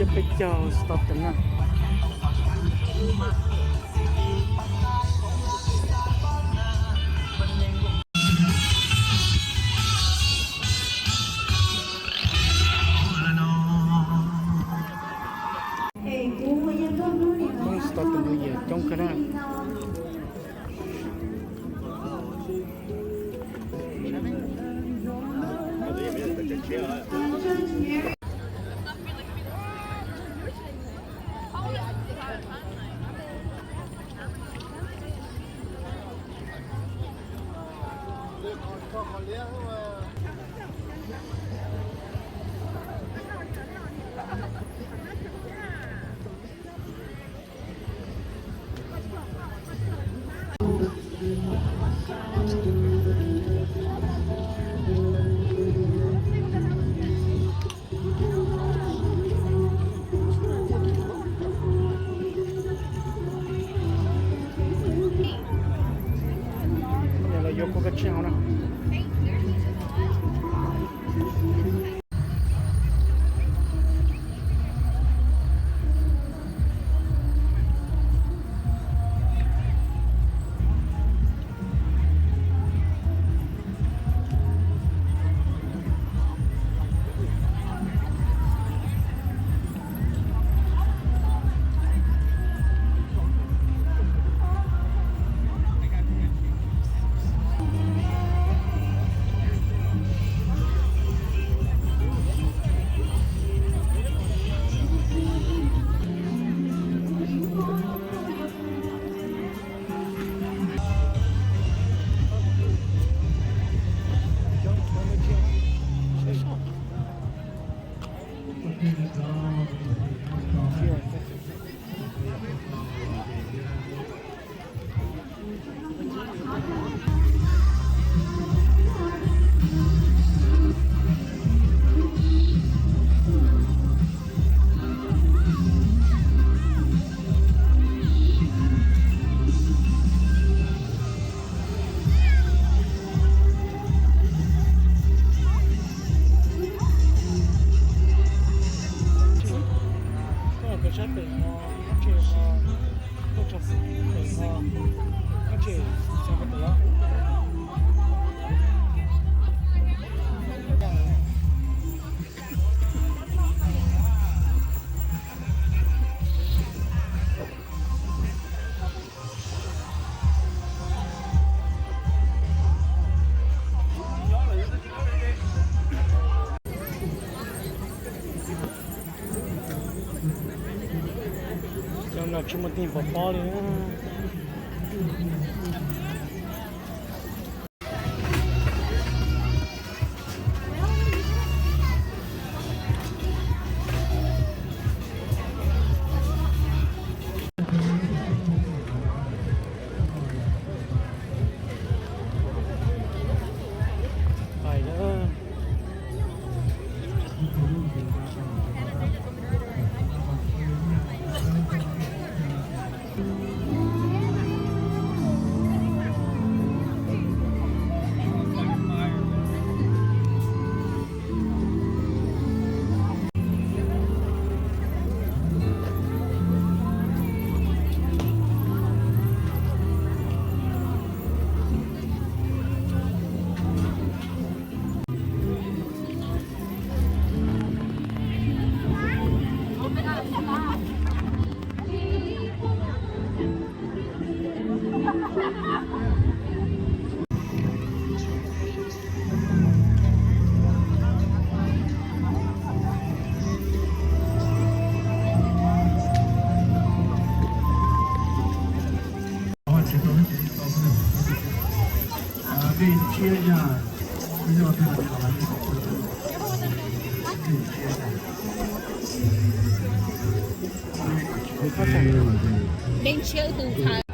Peb caug stop tau na. Stop tus ntawd coob kawg na. Los yuav koj koj tsis hauv na. Koj los koj sab pem no, koj tsis, koj tsis, koj tsis, koj tsis, Cov no tsis muaj teeb pov pob li. Leej tshiab tus ntxhais.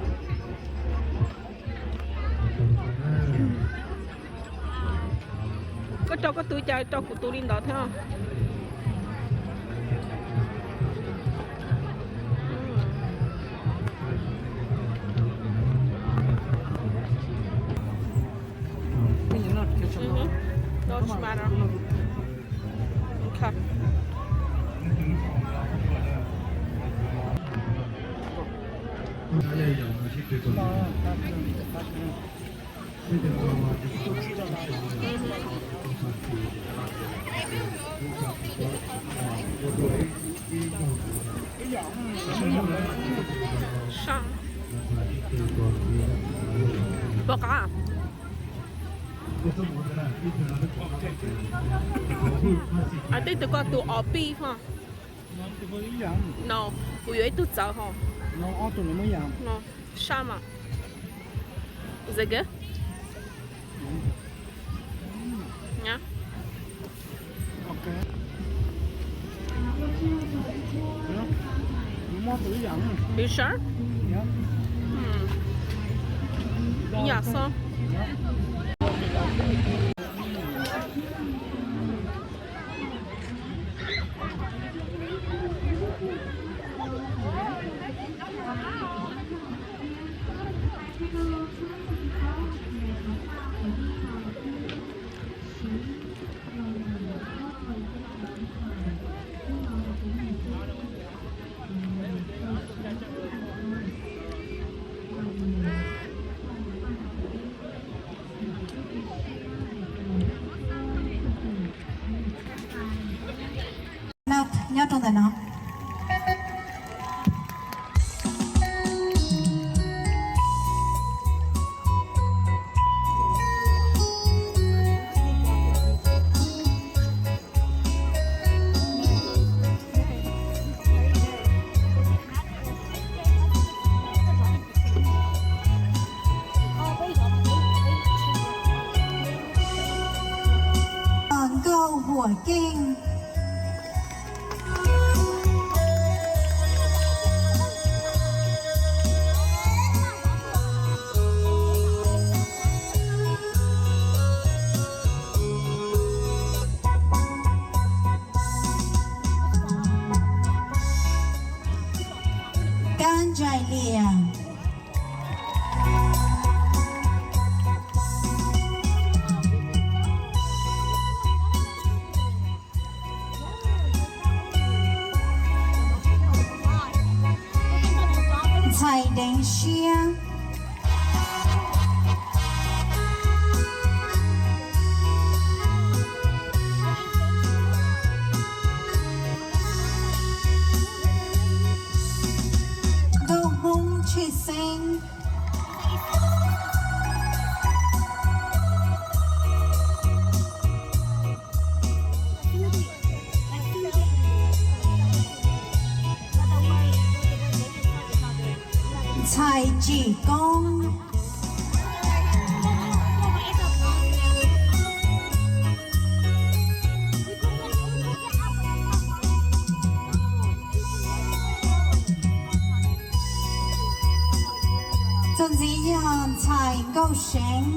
Koj tso koj tus cas tso kuv tus li ntawd thiab. Doesn't matter. Okay. Sab. Pom qab. Hais tej tus koj tus ob peb hos. No, kuv yuav ib tug txawv hos. No, sab mas. Is it good? Yeah. You sure? Hmm. Ib yam xwb. Nyob rau ntawm no. Nkauj Huam Keej. Kab Ntsais Lias. Ntxhais Deev Siab. Nkauj Hmoob Tshwj Xeeb. Ntxhais Tsim Koob. Txuas ntxiv yog ntxhais Nkauj Seev.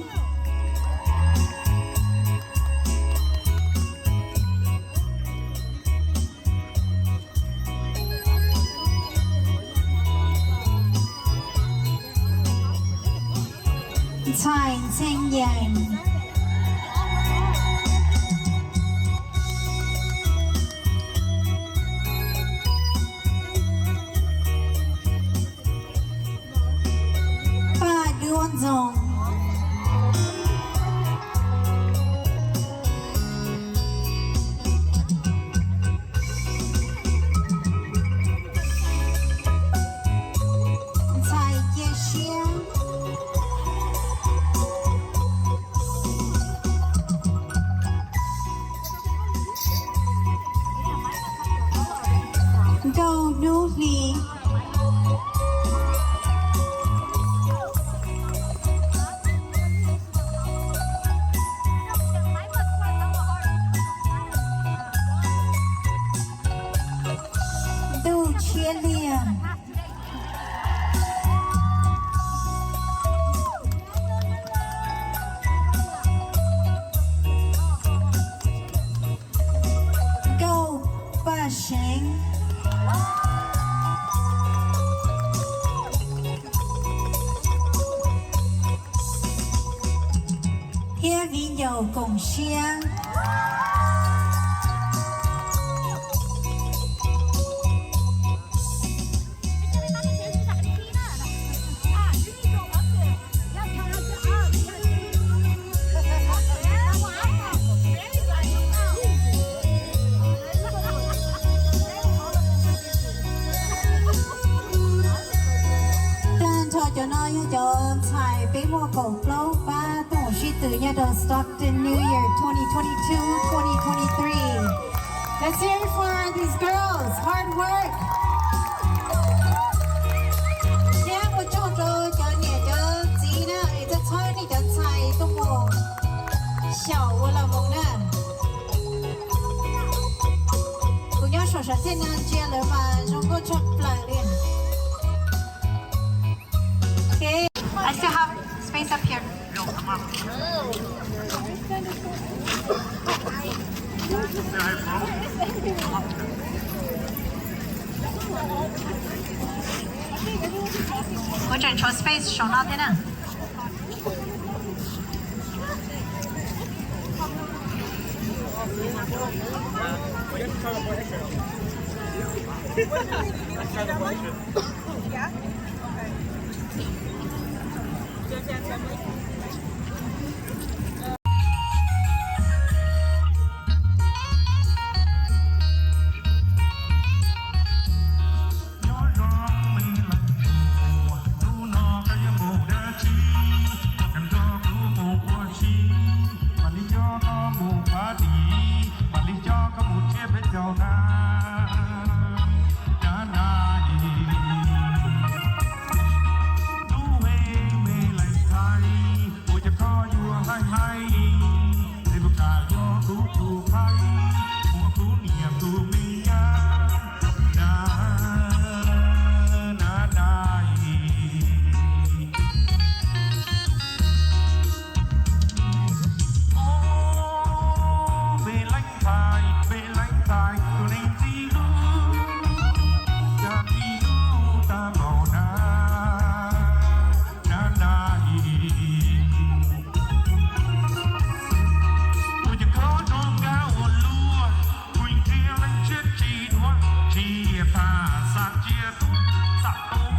Ntxhais Ntxhee Yees. Paj Duab Ntxoo. Ntxhais Cia Siab. Nkauj Hnub Hli. Ntuj Tshiab Liag. Nkauj Paj Seev. Thiab viv ncaus Koom Siab. No yog cov ntxhais peb muaj kaum plaub pab tuaj mus sib tw nyob rau Stockton New Year twenty twenty-two, twenty twenty-three. Let's hear it for these girls, hard work. Thiab ua tsaug rau cov niam cov txiv na, es txhawb txhawb nej cov ntxhais tuaj mus xyaum ua lawm moos na. Kuv nyob saum sam thiaj na ntsia lawv mas zoo nkauj tshaj plaws li. Okay, I still have space up here. Kuv tseem tshuav space saum no thiab na. Nyob zoo me leej muam, hnub no koj yuav mus dab tsi? Koj kheev nrog kuv mus ua si, mam li coj koj mus pab tis, mam li coj koj mus tsiab peb caug na, na na. Hnub me me leej thaij, ua cas koj yuav haib haib, es puas kam yog kuv tus thaij, ua kuv niam tus me nyab na, na na. Ob, me leej thaij, me leej thaij, tus neeg txij hlub, cas txij hlub tag npaum na, na na. Ua cas koj zoo nkauj ua luaj, kuv nrhiav leej tshiab tsis dhuav, tsis tham xav ntsia tuaj, xam tuaj